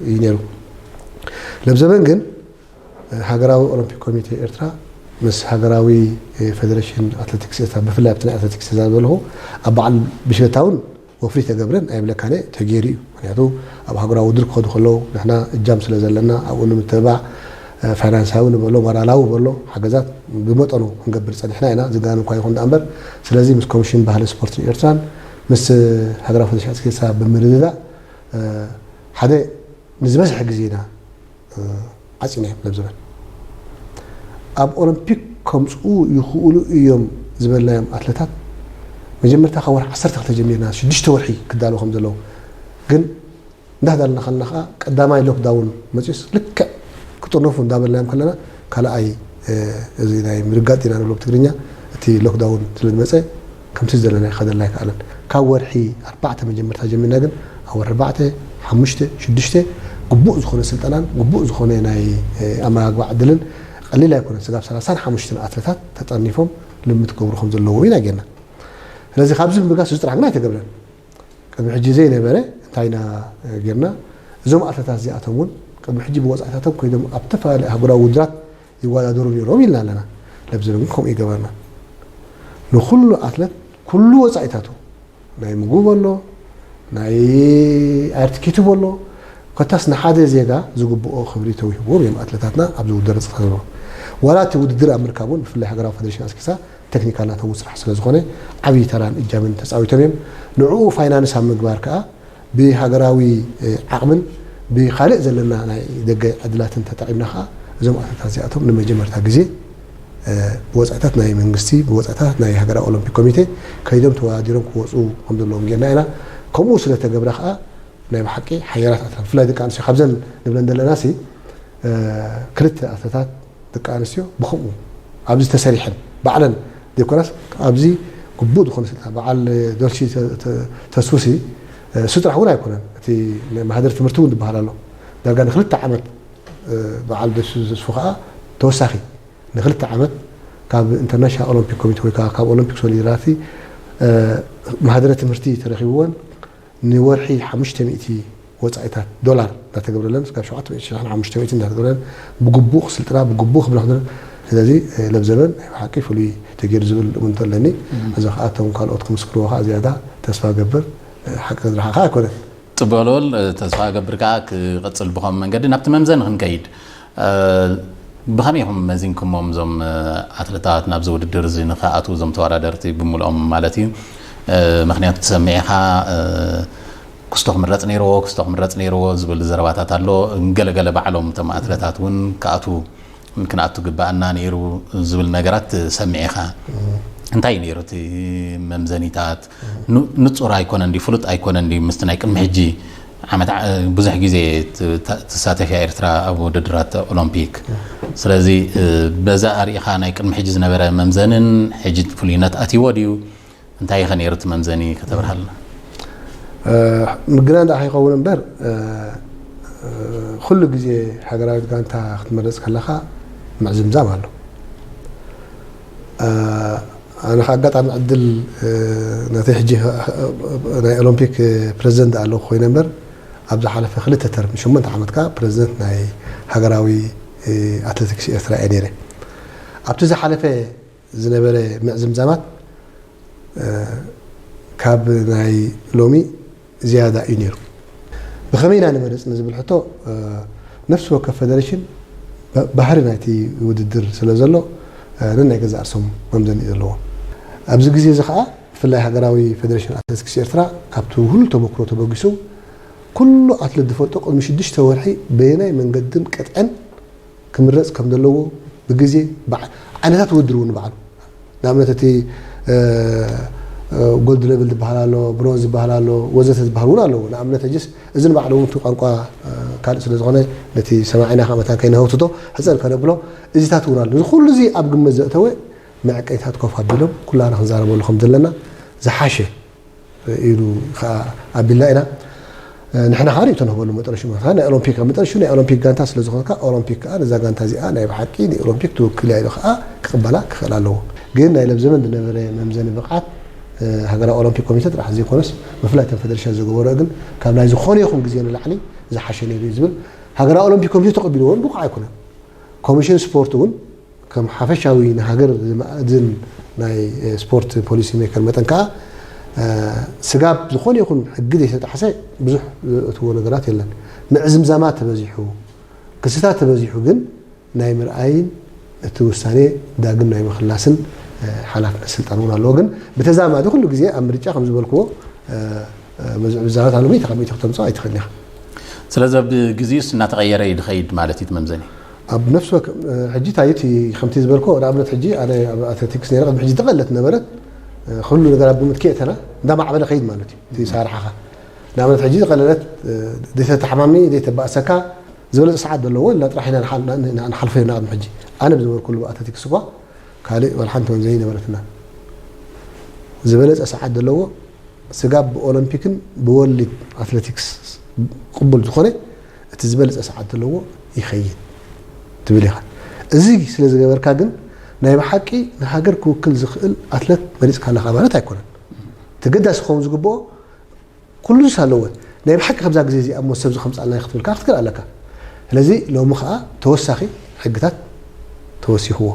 እዩ ነይሩ። ለብዘበን ግን ሃገራዊ ኦሎምፒክ ኮሚቴ ኤርትራ ምስ ሃገራዊ ፌደሬሽን ኣትሌቲክስ ኤርትራ፣ ብፍላይ ኣብቲ ናይ ኣትሌቲክስ ተዛረበ ኣለኹ፣ ኣብ በዓል ብሽለታ እውን ወፍሪ ተገብረን ኣይብለካን እየ፣ ተገይሩ እዩ። ምክንያቱ ኣብ ሃገራዊ ውድድር ክኸዱ ከለዉ ንሕና እጃም ስለ ዘለና ኣብኡ ንምትብባዕ፣ ፋይናንሳዊ ንበሎ፣ ሞራላዊ በሎ ሓገዛት ብመጠኑ ክንገብር ጸኒሕና ኢና፣ ዝጋነ እኳ ይኹን ደኣ እምበር። ስለዚ ምስ ኮሚሽን ባህልን ስፖርትን ኤርትራን ምስ ሃገራዊ ፌደሬሽን ኣትሌቲክስ ኤርትራ ብምርድዳእ ሓደ ንዝበዝሐ ግዜና ዓፂናዮም። ለብዘበን ኣብ ኦሎምፒክ ከምፅኡ ይኽእሉ እዮም ዝበልናዮም ኣትለታት መጀመርታ ካብ ወርሒ ዓሰርተ ክልተ ጀሚርና ሽዱሽተ ወርሒ ክዳለዉ ከም ዘለዉ ግን እንዳዳልና ከለና ከዓ ቀዳማይ ሎክዳውን መፅዩስ ልክዕ ክጥርነፉ እንዳበልናዮም ከለና ካልኣይ እዚ ናይ ምርጋጥ ኢና ንብሎ ብትግርኛ እቲ ሎክዳውን ስለ ዝመፀ ከምቲ ዝደለናዮ ከደልና ኣይከኣለን። ካብ ወርሒ ኣርባዕተ መጀመርታ ጀሚርና ግን ኣብ ወርሒ ኣርባዕተ፣ ሓሙሽተ፣ ሽዱሽተ ግቡእ ዝኾነ ስልጠናን ግቡእ ዝኾነ ናይ ኣመጋግባ ዕድልን ቀሊል ኣይኮነን። ስጋብ ሰላሳን ሓሙሽተን ኣትለታት ተጠርኒፎም ልምምድ ክገብሩ ከም ዘለዎ ኢና ጌርና። ስለዚ ካብዚ ብምብጋስ እዚ ጥራሕ ግን ኣይተገብረን። ቅድሚ ሕጂ ዘይነበረ እንታይ ኢና ጌርና? እዞም ኣትለታት እዚኣቶም እውን ቅድሚ ሕጂ ብወፃኢታቶም ኮይኖም ኣብ ዝተፈላለዩ ኣህጉራዊ ውድድራት ይወዳደሩ ነይሮም ኢልና ኣለና። ለብዘበን ግን ከምኡ ይገበርና። ንኩሉ ኣትለት ኩሉ ወፃኢታቱ ናይ ምግቡ በሎ ናይ ኣየር ትኬቱ በሎ ኮታስ ንሓደ ዜጋ ዝግብኦ ክብሪ ተውሂብዎም እዮም ኣትለታትና ኣብዚ ውድድር ዝኸብሩ። ዋላ እቲ ውድድር ኣብ ምርካብ እውን ብፍላይ ሃገራዊ ፌደሬሽን ኣስኪሳ ቴክኒካል ናተዉ ስራሕ ስለ ዝኾነ ዓብዪ ተራን እጃምን ተፃዊቶም እዮም። ንዕኡ ፋይናንስ ኣብ ምግባር ከዓ ብሃገራዊ ዓቕምን ብካልእ ዘለና ናይ ደገ ዕድላትን ተጠቒምና ከዓ እዞም ኣትለታት እዚኣቶም ንመጀመርታ ግዜ ብወፃኢታት ናይ መንግስቲ ብወፃኢታት ናይ ሃገራዊ ኦሎምፒክ ኮሚቴ ከይዶም ተወዳዲሮም ክወፁ ከም ዘለዎም ጌርና ኢና። ከምኡ ስለ ተገብረ ከዓ ናይ ብሓቂ ሓያላት ኣትለታት ብፍላይ ደቂ ኣንስትዮ ካብዘን ንብለን ዘለና ሲ ክልተ ኣትለታት ደቂ ኣንስትዮ ብከምኡ ኣብዚ ተሰሪሐን ባዕለን ዘይኮናስ ኣብዚ ግቡእ ዝኾነ ስልጠና በዓል ዶልቺ ተስፉሲ እሱ ጥራሕ እውን ኣይኮነን። እቲ ማህደር ትምህርቲ እውን ዝበሃል ኣሎ። ዳርጋ ንክልተ ዓመት በዓል ዶልቺ ተስፉ ከዓ ተወሳኺ ንክልተ ዓመት ካብ ኢንተርናሽናል ኦሎምፒክ ኮሚቴ ወይ ከዓ ካብ ኦሎምፒክ ሶሊዳሪቲ ማህደረ ትምህርቲ ተረኪብወን ንወርሒ ሓሙሽተ ሚእቲ ወፃኢታት ዶላር እንዳተገብረለን ስጋብ ሸውዓተ ሚእቲ ሽሕን ሓሙሽተ ሚእቲ እንዳተገብረለን ብግቡእ ክስልጥና ብግቡእ ክብላ ክደለ ስለዚ ለብዘበን ናይ ብሓቂ ፍሉይ ተገይሩ ዝብል እምንቶ ኣለኒ። እዚ ከዓ እቶም ካልኦት ክምስክርዎ ከዓ ዝያዳ ተስፋ ገብር ሓቂ ዝረሓኻ ኣይኮነን። ፅቡቅ ልወል ተስፋ ገብር ከዓ ክቅፅል ብኸም መንገዲ ናብቲ መምዘኒ ክንከይድ ብኸመይ ኢኹም መዚንኩሞም እዞም ኣትለታት ናብዚ ውድድር እዚ ንኽኣትዉ እዞም ተወዳደርቲ ብምልኦም ማለት እዩ? ምኽንያቱ ትሰምዕ ኢኻ ክስቶ ክምረፅ ነይርዎ ክስቶ ክምረፅ ነይርዎ ዝብል ዘረባታት ኣሎ። ገለገለ ባዕሎም እቶም ኣትለታት እውን ክኣትዉ ክንኣቱ ግባኣና ነይሩ ዝብል ነገራት ትሰምዕ ኢኻ። እንታይ እዩ ነይሩ እቲ መምዘኒታት? ንፁር ኣይኮነን ድዩ ፍሉጥ ኣይኮነን ድዩ ምስቲ ናይ ቅድሚ ሕጂ ዓመት ብዙሕ ግዜ ትሳተፍ እያ ኤርትራ ኣብ ውድድራት ኦሎምፒክ። ስለዚ በዛ ኣርኢኻ ናይ ቅድሚ ሕጂ ዝነበረ መምዘንን ሕጂ ፍሉይነት ኣትይዎ ድዩ? እንታይ ኢኸ ነይሩ እቲ መምዘኒ ከተብርሃልና? ምግናን ደኣ ከይኸውን እምበር ኩሉ ግዜ ሃገራዊት ጋንታ ክትመርፅ ከለኻ ምዕዝምዛም ኣሎ። ኣነ ከ ኣጋጣሚ ዕድል ነቲ ሕጂ ናይ ኦሎምፒክ ፕረዚደንት ኣለኹ ኮይነ እምበር ኣብ ዝሓለፈ ክልተ ተርም ሸሞንተ ዓመት ከዓ ፕረዚደንት ናይ ሃገራዊ ኣትሌቲክስ ኤርትራ እየ ነይረ። ኣብቲ ዝሓለፈ ዝነበረ ምዕዝምዛማት ካብ ናይ ሎሚ ዝያዳ እዩ ነይሩ። ብኸመይ ኢና ንመርፅ ንዝብል ሕቶ ነፍሲ ወከፍ ፌደሬሽን ባህሪ ናይቲ ውድድር ስለ ዘሎ ነናይ ገዛእ ርእሶም መምዘኒ እዩ ዘለዎም። ኣብዚ ግዜ እዚ ከዓ ብፍላይ ሃገራዊ ፌደሬሽን ኣትሌቲክስ ኤርትራ ካብቲ ኩሉ ተመክሮ ተበጊሱ ኩሉ ኣትሌት ዝፈልጦ ቅድሚ ሽዱሽተ ወርሒ በየናይ መንገድን ቅጥዕን ክምረፅ ከም ዘለዎ ብግዜ ዓይነታት ውድድር እውን ባዕሉ ንኣብነት እቲ ጎልድ ሌቭል ዝበሃል ኣሎ፣ ብሮንዝ ዝበሃል ኣሎ፣ ወዘተ ዝበሃል እውን ኣለዎ። ንኣብነት ሕጅስ እዚ ንባዕሉ እውን እቲ ቋንቋ ካልእ ስለ ዝኾነ ነቲ ሰማዒና ካብ መታን ከይነህውትቶ ሕፅር ከነብሎ እዚታት እውን ኣሎ። እዚ ኩሉ እዚ ኣብ ግምት ዘእተወ መዐቀይታት ኮፍ ኣቢሎም ኩላና ክንዛረበሉ ከም ዘለና ዝሓሸ ኢሉ ከዓ ኣቢልና ኢና። ንሕና ከዓ ርእይቶ ንህበሉ መጠረሹ ማለት ናይ ኦሎምፒክ ኣብ መጠረሹ ናይ ኦሎምፒክ ጋንታ ስለ ዝኾንካ ኦሎምፒክ ከዓ ነዛ ጋንታ እዚኣ ናይ ብሓቂ ንኦሎምፒክ ትውክል እያ ኢሉ ከዓ ክቕበላ ክኽእል ኣለዎ። ግን ናይ ለብዘበን ዝነበረ መምዘኒ ብቕዓት ሃገራዊ ኦሎምፒክ ኮሚቴ ጥራሕ ዘይኮነስ ብፍላይ ተን ፌደሬሽን ዝገበሮ ግን ካብ ናይ ዝኾነ ይኹን ግዜ ንላዕሊ ዝሓሸ ነይሩ እዩ ዝብል ሃገራዊ ኦሎምፒክ ኮሚቴ ተቐቢልዎ እውን ብቑዕ ኣይኮነን። ኮሚሽን ስፖርት እውን ከም ሓፈሻዊ ንሃገር ዝመኣዝን ናይ ስፖርት ፖሊሲ ሜከር መጠን ከዓ ስጋብ ዝኾነ ይኹን ሕጊ ዘይተጣሕሰ ብዙሕ ዘእትዎ ነገራት የለን። ምዕዝምዛማት ተበዚሑ ክስታት ተበዚሑ ግን ናይ ምርኣይን እቲ ውሳኔ ዳግም ናይ ምኽላስን ሓላፍነት ስልጣን እውን ኣለዎ። ግን ብተዛማዲ ኩሉ ግዜ ኣብ ምርጫ ከም ዝበልክዎ መዝዕብዛባት ኣሎ ሚእቲ ካብ ሚእቲ ክተምፅኦ ኣይትኽእል ኢኻ። ስለዚ ኣብ ግዜኡስ እናተቐየረ እዩ ዝኸይድ ማለት እዩ መምዘኒ። ኣብ ነፍሲ ወከፍ ሕጂ እንታይ እቲ ከምቲ ዝበልኮ ንኣብነት ሕጂ ኣነ ኣብ ኣትሌቲክስ ነረ ቅድሚ ሕጂ ተቐለት ነበረት ኩሉ ነገር ኣብ ግምት ከየእተና እንዳማዕበለ ከይድ ማለት እዩ እቲ ሳርሓኻ ንኣብነት ሕጂ ዝቐለለት ዘይተተሓማሚ ዘይተባእሰካ ዝበለፀ ሰዓት ዘለዎ ኢልና ጥራሕ ኢና ንሓልፎ ኢና ቅድሚ ሕጂ ኣነ ብዝበልኩሉ ኣትሌቲክስ እኳ ካልእ ዋላ ሓንቲ መምዘኒ ነበረትና ዝበለፀ ሰዓት ዘለዎ ስጋብ ብኦሎምፒክን ብወርልድ ኣትሌቲክስ ቅቡል ዝኾነ እቲ ዝበለፀ ሰዓት ዘለዎ ይኸይድ ትብል ኢኻ። እዚ ስለ ዝገበርካ ግን ናይ ብሓቂ ንሃገር ክውክል ዝኽእል ኣትለት መሪፅካ ኣለኻ ማለት ኣይኮነን። ተገዳሲ ክኸውን ዝግብኦ ኩሉስ ኣለዎ ናይ ብሓቂ ከምዛ ግዜ እዚኣ እሞ ሰብ ዝኸምፃልና ክትብል ከዓ ክትክእል ኣለካ። ስለዚ ሎሚ ከዓ ተወሳኺ ሕግታት ተወሲኽዎ።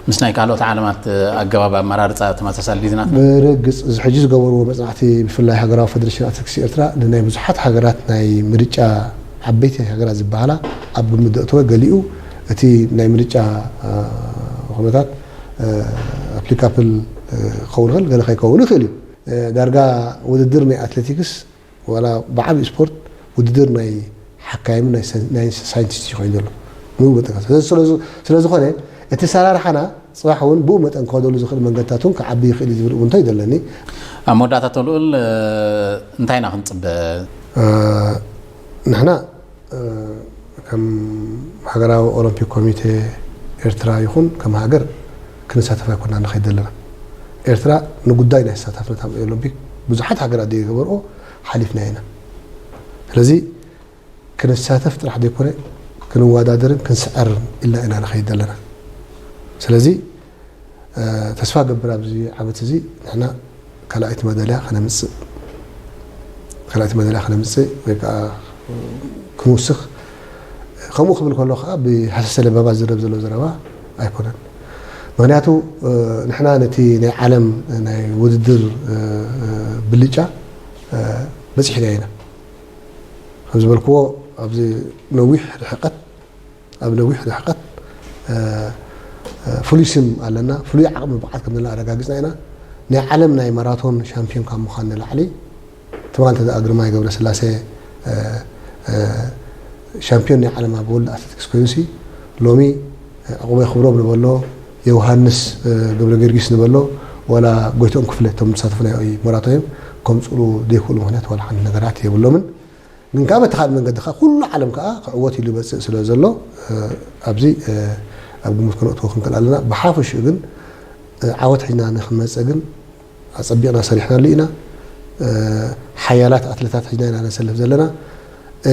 ምስ ናይ ካልኦት ዓለማት ኣገባብ ኣመራርፃ ተመሳሳሊ ድዩ ናትና? ብርግፅ እዚ ሕጂ ዝገበርዎ መፅናዕቲ ብፍላይ ሃገራዊ ፈደረሽን ኣትሌቲክስ ኤርትራ ንናይ ብዙሓት ሃገራት ናይ ምርጫ ዓበይቲ ሃገራት ዝበሃላ ኣብ ግምት ዘእተወ ገሊኡ እቲ ናይ ምርጫ ኩነታት ኣፕሊካፕል ክኸውን ይኽእል ገለ ከይከውን ይኽእል እዩ። ዳርጋ ውድድር ናይ ኣትሌቲክስ ዋላ ብዓብዩ ስፖርት ውድድር ናይ ሓካይምን ናይ ሳይንቲስት ኮይኑ ዘሎ ምንጉ መጠንካ ስለዝኮነ እቲ ሰራርሓና ፅባሕ እውን ብኡ መጠን ክኸደሉ ዝኽእል መንገድታት እውን ክዓቢ ይኽእል ዝብል እውንቶ ይደለኒ። ኣብ መወዳእታ ተልኡል እንታይ ኢና ክንፅበ? ንሕና ከም ሃገራዊ ኦሎምፒክ ኮሚቴ ኤርትራ ይኹን ከም ሃገር ክንሳተፍ ኣይኮና ንኸይድ ዘለና። ኤርትራ ንጉዳይ ናይ ተሳታፍነት ኣብ ኦሎምፒክ ብዙሓት ሃገራት ዘይገበርኦ ሓሊፍና ኢና። ስለዚ ክንሳተፍ ጥራሕ ዘይኮነ ክንወዳደርን ክንስዐርን ኢልና ኢና ንኸይድ ዘለና። ስለዚ ተስፋ ገብር ኣብዚ ዓመት እዚ ንሕና ካልኣይቲ መደልያ ከነምፅእ ካልኣይቲ መደልያ ከነምፅእ ወይ ከዓ ክንውስኽ ከምኡ ክብል ከሎ ከዓ ብሃሰሰ ለበባ ዝረብ ዘሎ ዘረባ ኣይኮነን። ምክንያቱ ንሕና ነቲ ናይ ዓለም ናይ ውድድር ብልጫ በፂሕና ኢና። ከም ዝበልክዎ ኣብዚ ነዊሕ ርሕቀት ኣብ ነዊሕ ርሕቀት ፍሉይ ስም ኣለና፣ ፍሉይ ዓቕሚ ብቕዓት ከም ዘለና ኣረጋጊፅና ኢና። ናይ ዓለም ናይ ማራቶን ሻምፒዮን ካብ ምዃን ንላዕሊ ትማል እንተ ደኣ ግርማይ ገብረስላሴ ሻምፒዮን ናይ ዓለም ኣብ ወርልድ ኣትሌቲክስ ኮይኑሲ ሎሚ ዕቑበይ ክብሮም ንበሎ የውሃንስ ገብረ ጊዮርጊስ ንበሎ ዋላ ጎይትኦም ክፍለ እቶም ዝሳተፉ ናይ ማራቶን እዮም ከምፅሉ ዘይክእሉ ምክንያት ዋላ ሓንቲ ነገራት የብሎምን። ግን ከዓ በቲ ካልእ መንገዲ ከዓ ኩሉ ዓለም ከዓ ክዕወት ኢሉ ይመፅእ ስለ ዘሎ ኣብዚ ኣብ ግምት ከነእትዎ ክንክእል ኣለና። ብሓፈሽኡ ግን ዓወት ሒዝና ንክንመፅእ ግን ኣፀቢቕና ሰሪሕናሉ ኢና። ሓያላት ኣትሌታት ሒዝና ኢና ነሰልፍ ዘለና።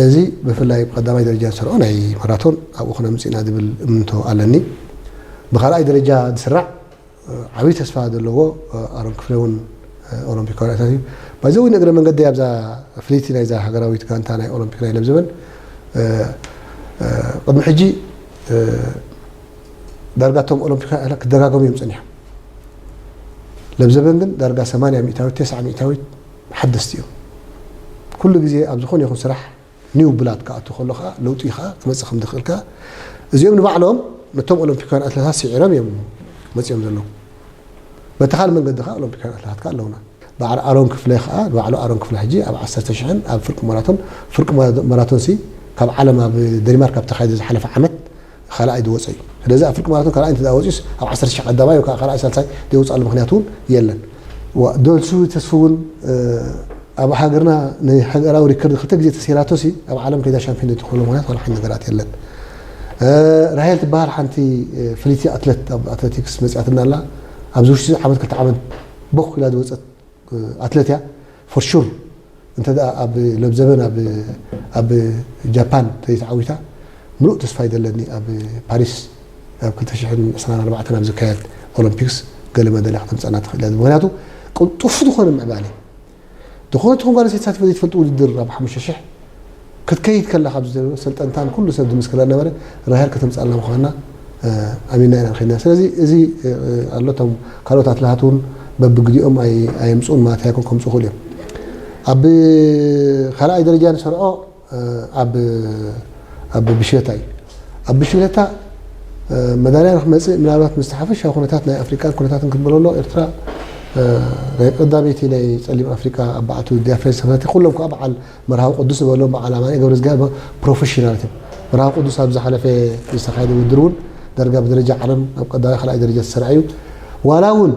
እዚ ብፍላይ ብቀዳማይ ደረጃ ዝሰርዖ ናይ ማራቶን ኣብኡ ክነምፅእ ኢና ዝብል እምንቶ ኣለኒ። ብካልኣይ ደረጃ ዝስራዕ ዓብዪ ተስፋ ዘለዎ ኣሮን ክፍለ እውን ኦሎምፒካዊ ኣትሌት እዩ። ባይዘዊ ንእግረ መንገዲ ኣብዛ ፍልይቲ ናይዛ ሃገራዊት ጋንታ ናይ ኦሎምፒክ ናይ ለብዘበን ቅድሚ ሕጂ ዳርጋ እቶም ኦሎምፒካዊ ኣትሌት ክደጋገሙ እዮም ፀኒሖም። ለብዘበን ግን ዳርጋ ሰማንያ ሚእታዊት ተስዓ ሚእታዊት ሓደስቲ እዮም። ኩሉ ግዜ ኣብ ዝኾነ ይኹን ስራሕ ኒው ብላድ ክኣቱ ከሎ ከዓ ለውጢ ከዓ ክመፅእ ከም ዝኽእል ከዓ እዚኦም ንባዕሎም ነቶም ኦሎምፒካውያን ኣትለታት ስዒሮም እዮም መፂኦም ዘለዉ። በቲ ካልእ መንገዲ ከዓ ኦሎምፒካውያን ኣትለታት ከዓ ኣለውና። በዓል ኣሮን ክፍለ ከዓ ንባዕሉ ኣሮን ክፍለ ሕጂ ኣብ ዓሰርተ ሽሕን ኣብ ፍርቂ ማራቶን ፍርቂ ማራቶን ሲ ካብ ዓለም ኣብ ደኒማርክ ኣብ ተኻይደ ዝሓለፈ ዓመት ካልኣይ ዝወፀ እዩ። ስለዚ ኣብ ፍርቂ ማራቶን ካልኣይ እንተ ወፂኡስ ኣብ ዓሰርተ ሽሕ ቀዳማይ ወይ ከዓ ካልኣይ ሳልሳይ ዘይወፅኣሉ ምክንያት እውን የለን። ዋ- ዶልሱ ተስፉ እውን ኣብ ሃገርና ናይ ሃገራዊ ሪከርድ ክልተ ግዜ ተሰይራቶ ሲ ኣብ ዓለም ከይዳ ሻምፒዮን ዘይትኾሎ ምክንያት ዋላ ሓንቲ ነገራት የለን። ራሄል ትበሃል ሓንቲ ፍልይቲ ኣትለት ኣብ ኣትሌቲክስ መፅኣትና ኣላ። ኣብዚ ውሽጢ ዓመት ክልተ ዓመት ቦኽ ኢላ ዝወፀት ኣትለት እያ። for sure እንተ ደኣ ኣብ ለብዘበን ኣብ ኣብ ጃፓን ተይተዓዊታ ምሉእ ተስፋ ይደለኒ ኣብ ፓሪስ ኣብ ክልተ ሽሕን ዕስራን ኣርባዕተን ኣብ ዝካየድ ኦሎምፒክስ ገለ መደልያ ከተምጻና ትኽእል እያ። ምክንያቱ ቅልጡፍ ዝኾነ ምዕባለ ዝኾነ ትኹን ጓል ኣንስተይቲ ተሳቲፈ ዘይትፈልጥ ውድድር ኣብ ሓሙሽተ ሽሕ ክትከይድ ከላ ካብ ሰልጠንታን ኩሉ ሰብ ዝምስክራ ነበረ ራሄል ከተምጻልና ምዃና ኣሚና ኢና ንኸይድና። ስለዚ እዚ ኣሎ እቶም ካልኦት ኣትለታት እውን በብግዜኦም ኣየምፅኡን ማለት ኣይኮን ከምፁ ክእሉ እዮም። ኣብ ካልኣይ ደረጃ ንሰርዖ ኣብ ኣብ ብሽለታ እዩ። ኣብ ብሽለታ መዳልያ ንክመፅእ ምናልባት ምስ ሓፈሻዊ ኩነታት ናይ ኣፍሪቃን ኩነታትን ክትበለሎ ኤርትራ ናይ ቀዳመይቲ ናይ ፀሊም ኣፍሪቃ ኣብ በዓልቲ ውድያ ፌስቲቫል ኩሎም ከዓ በዓል መርሃዊ ቅዱስ ዝበሎም በዓል ኣማኒ ገብረ እግዚኣብሔር ፕሮፌሽናል እዮም። መርሃዊ ቅዱስ ኣብ ዝሓለፈ ዝተኻየደ ውድድር እውን ዳርጋ ብደረጃ ዓለም ኣብ ቀዳማይ ካልኣይ ደረጃ ዝተሰርዐ እዩ። ዋላ እውን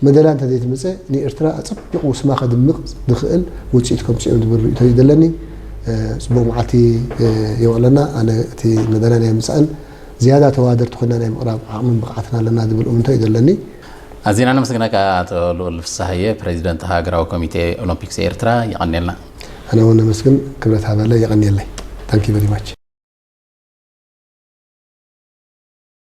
መደላ እንተ ዘይትምፀ ንኤርትራ ኣፀቢቑ ስማ ከድምቕ ዝኽእል ውፅኢት ከምፅኦም ዝብል ርእቶ እዩ ዘለኒ። ፅቡቕ መዓልቲ የውዕለና። ኣነ እቲ መደላ ናይ ምፃእን ዝያዳ ተዋደርቲ ኮይና ናይ ምቕራብ ዓቕምን ብቕዓትን ኣለና ዝብል እምንቶ እዩ ዘለኒ። ኣዚና ነመስግነካ ኣቶ ልኡል ፍሳሃየ፣ ፕሬዚደንት ሃገራዊ ኮሚቴ ኦሎምፒክስ ኤርትራ። የቐንየልና። ኣነ እውን ነመስግን ክብረት ሃበለ። የቐንየለይ። Thank you very much።